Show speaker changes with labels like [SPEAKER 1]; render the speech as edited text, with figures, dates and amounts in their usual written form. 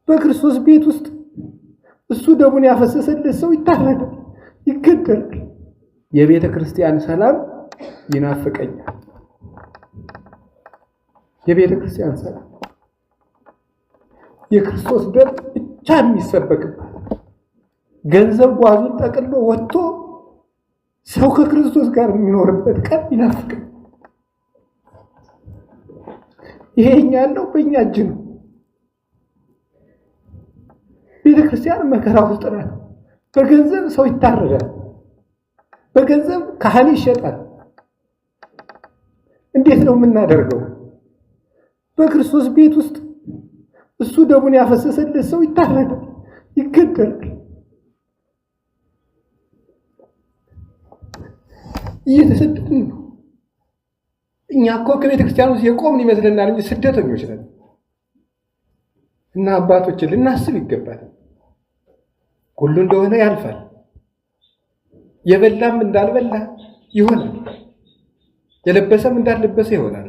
[SPEAKER 1] በክርስቶስ ቤት ውስጥ እሱ ደሙን ያፈሰሰለት ሰው ይታረዳል፣ ይገደላል። የቤተ ክርስቲያን ሰላም ይናፍቀኛል። የቤተ ክርስቲያን ሰላም የክርስቶስ ደም ብቻ የሚሰበክባት፣ ገንዘብ ጓዙን ጠቅሎ ወጥቶ ሰው ከክርስቶስ ጋር የሚኖርበት ቀን ይናፍቃል። ይሄ እኛ ያለው በእኛ እጅ ነው። ቤተ ክርስቲያን መከራ ውስጥ ናት። በገንዘብ ሰው ይታረዳል። በገንዘብ ካህን ይሸጣል። እንዴት ነው የምናደርገው? በክርስቶስ ቤት ውስጥ እሱ ደሙን ያፈሰሰለት ሰው ይታረዳል፣ ይገደላል። እየተሰደድን ነው። እኛ እኮ ከቤተ ክርስቲያን ውስጥ የቆምን ይመስለናል እንጂ ስደተኞች ነን። እና አባቶችን ልናስብ ይገባል። ሁሉ እንደሆነ ያልፋል። የበላም እንዳልበላ ይሆናል። የለበሰም እንዳልለበሰ ይሆናል።